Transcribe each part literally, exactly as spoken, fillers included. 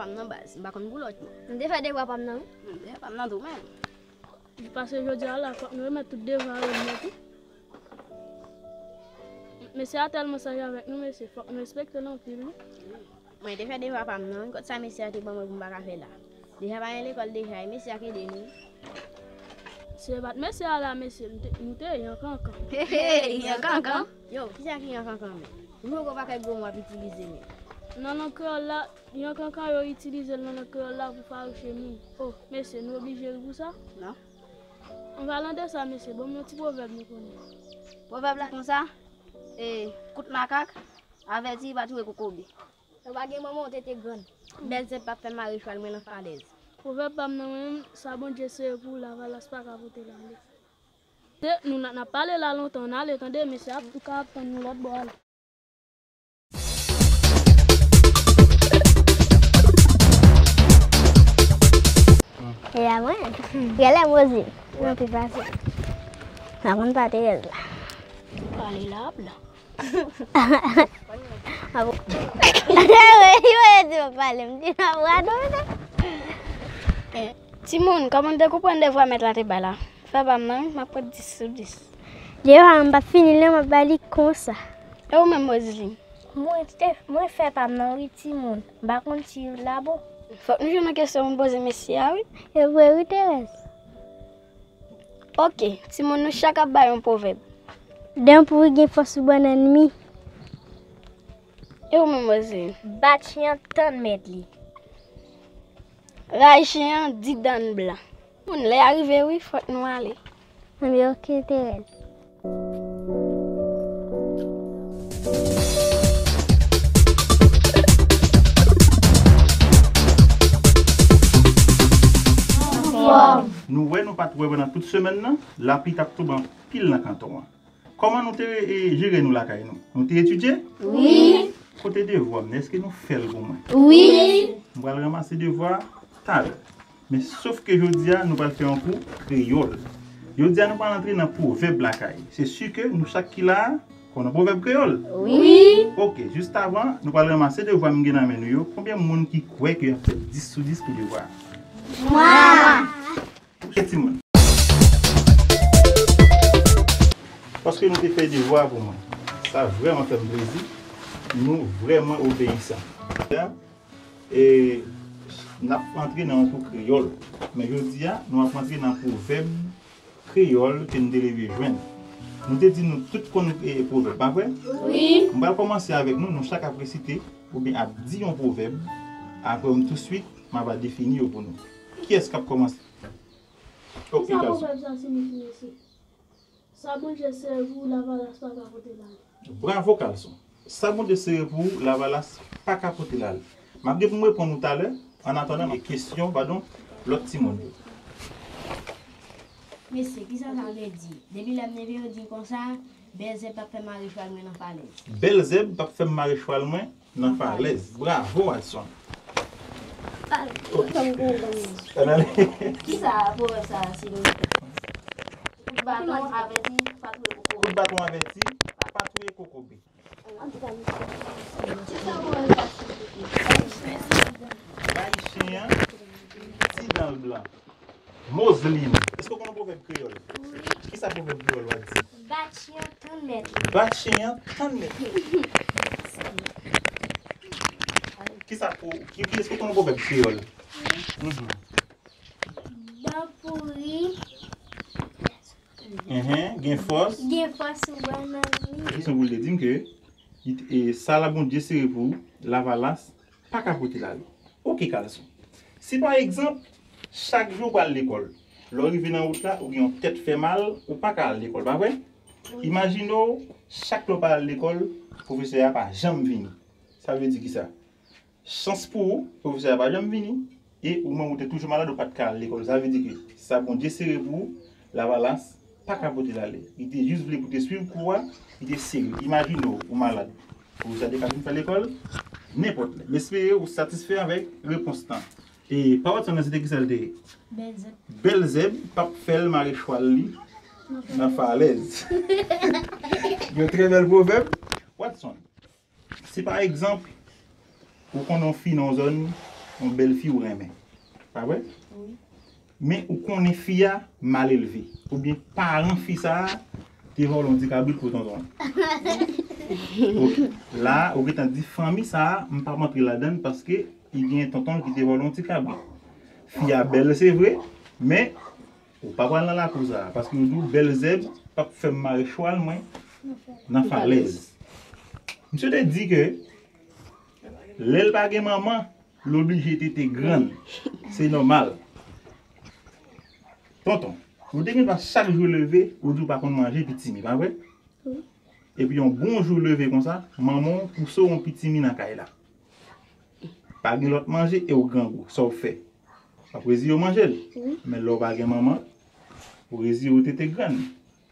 Pa m nan baz, m pa konn pou lòt yo. M te fè devwa pa m nan, wi. M te fè pa m nan tou menm. Pase jodi a la, fòk nou remèt tout devwa yo nèt, wi. Mesye a tèlman saj avèk nou, mesye, fòk nou respekte l anpil, wi. Mwen te fè devwa pa m nan, wi. Kot sa mesye a te ban mwen pou m pa ka fè la? Deja pa gen lekòl deja, e mesye a k ede nou. Si se pa t mesye a la, mesye, nou te, nou te yon kankan. Hey, yon kankan? Yo, kisa ki yon kankan menm? Nou poko pa kèk gwo mo ap itilize menm. Nan lang kreyòl la, yon kankan yo itilize l nan lang kreyòl la pou fache moun. Oh, mesye, nou oblije ri pou sa? Non. An palan de sa, mesye, ban m yon ti pwovèb nou konnen. Pwovèb la konsa, e, kout makak, avèti pa touye kokobe. Ou pa gen manman, ou te te grann. Bèlzèb p ap fè mare chwal mwen nan falèz. Pwovèb pa m nan mwen menm, sa Bondye sere pou ou, lavalas pa ka pote l ale. Te, nou n ap pale la lontan, n ale tande, mesye ap tou ka ap tann nou lòt bò a la. E a mwen, gèlè Mozil, mwen pi pase. Mwen konn pa Terèz la. Pale la, blan. Ah bon? Wi, wi, di w ap pale, m di nan bra nou. Eh, timoun, kòman n te konprann devwa mèt la te bay la? Fè pa m nan, wi, m ap pran dis sou dis. Devwa m pa fini l non, m ap ba li konsa. E ou menm, Roseline? Mwen te, mwen fè pa m nan, wi, timoun. M pa konn si la bon. Fòk nou jwenn yon kesyon pou n poze mesye a, wi. E vre, wi, Terèz. Oke, timoun, nou chak ap bay yon pwovèb. Dan pouri gen fòs sou bannann mi. E ou menm, Roseline? Bat chen an tann mèt li. Rayi chen an di dan blan. Moun, lè a rive wi, fòk nou ale. Anben, oke, Terèz. Nou wè nou pa t wè pandan tout semèn nan, lapli t ap tonbe anpil nan kanton an. Kòman nou te, e, jere nou lakay nou? Nou te etidye? Wi. Kote devwa m nan? Èske nou fè l pou mwen? Wi. M pral ranmase devwa talè. Men sof ke jodi a, nou pral fè yon kou kreyòl. Jodi a, nou pral antre nan pwovèb lakay. Se si ke nou chak ki la a, konnen pwovèb kreyòl? Wi. Oke, jis avan, nou pral ranmase devwa m gen nan men nou yo. Konbyen moun ki kwè ke y ap fè dis sou dis pou devwa a? Mwa. Oke, timoun. Paske nou te fè devwa pou mwen. Sa vrèman fè m plezi. Nou vrèman obeyisan. E n ap antre nan yon kou kreyòl. Men jodi a, nou ap antre nan pwovèb kreyòl ke n te leve jwenn. Nou te di nou tout konn, e, pwovèb, pa vre? Wi. M pral kòmanse avèk nou, nou chak ap resite oubyen ap di yon pwovèb. Apre m touswit, m ap defini yo pou nou. Kiyès k ap kòmanse? Oke, Kalson. Kisa pwovèb sa siyifi, mesye? Sa Bondye sere pou ou, lavalas pa ka pote l ale. Bravo, Kalson. Sa Bondye sere pou ou, lavalas pa ka pote l ale. M ap gen pou m reponn ou talè, annatandan, e kesyon, padon, lòt timoun yo. Mesye, kisa sa vle di? Depi lè m leve, yo di m konsa, Bèlzèb p ap fè m mare chwal mwen nan falèz. Bèlzèb p ap fè m mare chwal mwen nan falèz. Bravo, Watson. Oke. Kisa pwovèb sa a siyifi? Kout baton avèti, pa touye kokobe. Kout baton avèti, pa touye kokobe. Kisa pwovèb sa a siyifi? Bay chen an ti dan l blan. Moseline, èske w konn yon pwovèb kreyòl? Wi. Kisa pwovèb kreyòl w ap di? Bat chen an tann mèt li. Bat chen an tann mèt li. Kisa pou, ki, ki, èske w konn yon pwovèb kreyòl? Wi. Mhm. Dan pouri. Mhm, gen fòs. Gen fòs sou bannann li. Ki sa w vle di m ke, e, sa la Bondye sere pou ou, lavalas pa ka pote l ale. Oke, Kalson. Si pa egzanp, chak jou w pral lekòl, lè w rive nan wout la, ou gen yon tèt fè mal, ou pa ka al lekòl, pa vre? Wi. Imajine w, chak lè w pral al lekòl, pwofesè a pa janm vini. Sa vle di kisa? Chans pou ou, pwofesè a pa janm vini, e ou menm ou te toujou malad, ou pa t ka al lekòl. Sa vle di ke sa Bondye sere pou ou, lavalas pa ka pote l ale. Li te jis vle pou te swiv kou a, li te sere. Imajine w, ou malad. Pwofesè a te ka vin fè lekòl nenpòt lè. M espere ou satisfè avèk repons lan. E pa Watson nan, se te kisa l te ye? Bèlzèb. Bèlzèb p ap fè l mare chwal li nan falèz. Yon trè bèl pwovèb. Watson, si pa egzanp, ou konn yon fi nan yon zòn, yon bèl fi ou renmen. Pa vre? Wi. Men ou konnen fi a mal elve. Oubyen paran fi sa a te vòlè yon ti kabrit pou tonton an. Ok. La, ou gentan di fanmi sa a, m p ap antre ladan l paske li gen tonton l ki te vòlè yon ti kabrit. Fi a bèl, se vre, men ou pa pral nan lakou sa a, paske yo di w bèl zèb p ap fè m mare chwal mwen nan falèz. Misye te di ke lè l pa gen manman, l oblije tete grann. Se nòmal. Tonton, ou te gen dwa chak jou leve, ou di w pa konn manje pitimi, pa vre? Wi. Epi yon bon jou leve konsa, manman w pouse w yon pitimi nan kay la. Pa gen lòt manje e w grangou. Sa w fè? W ap reziye w manje l. Wi. Men lè w pa gen manman, ou reziye w tete grann.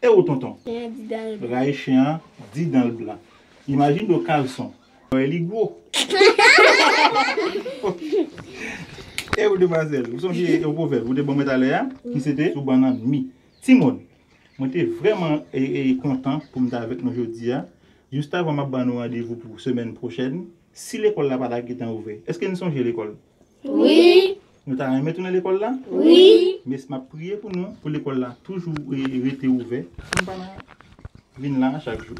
E ou tonton? Chen an di dan l blan. Rayi chen an di dan l blan. Imajine w kalson. Wè li gwo. E ou demwazèl, ou sonje yon pwovèb ou te ban mwen talè a, ki se te sou bannann mi. Timoun, mwen te vrèman e, e, kontan pou m t avèk nou jodi a. Jis avan m ap ban nou randevou pou semèn pwochèn, si lekòl la pa ta gentan ouvè, èske n sonje lekòl? Wi. Nou ta renmen tounen lekòl la? Wi. Mes m ap priye pou nou, pou lekòl la toujou e, rete ouvè, pou n pa nan vin la chak jou.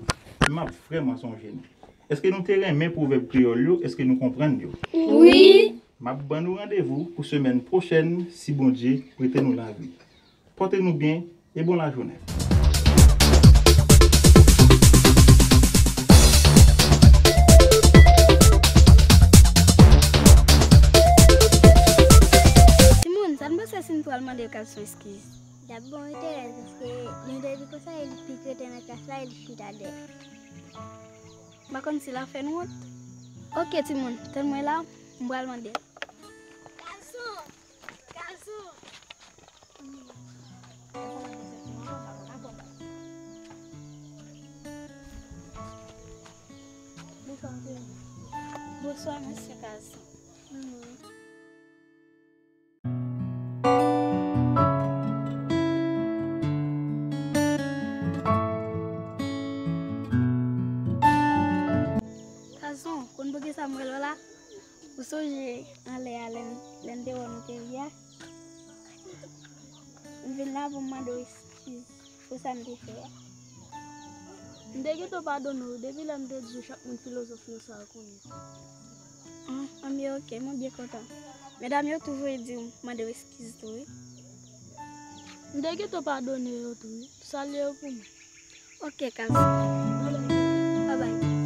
M ap vrèman sonje nou. Èske nou te renmen pwovèb kreyòl yo? Èske nou konprann yo? Wi. M ap ban nou randevou pou semèn pwochèn, si Bondye prete nou lavi. Pòte nou byen e bon lajounen. Timoun, sa n panse si n pral mande kalson eskiz? L ap bon wi Terèz, paske li te di konsa, li pi kreten nan klas la, li chita dèyè. M pa konn si l ap fè n wont. Oke, timoun, tann mwen la, m pral mande l. Kalson! Kalson! Bonswa, mesye Kalson. Kalson, konn poukisa m rele w la? Ou sonje anlè a lè n, lè n te wè w nou te ri a? M vin la pou m mande w eskiz pou sa m te fè a. M te gentan padone w depi lè m te di w chak moun filozofi yo sa yo konnen. An, anben, oke, mwen byen kontan. Medam yo tou voye di w mande w eskiz tou, wi. M te gentan padone yo tou, wi. Salye yo pou mwen. Oke, Kalson. Babay.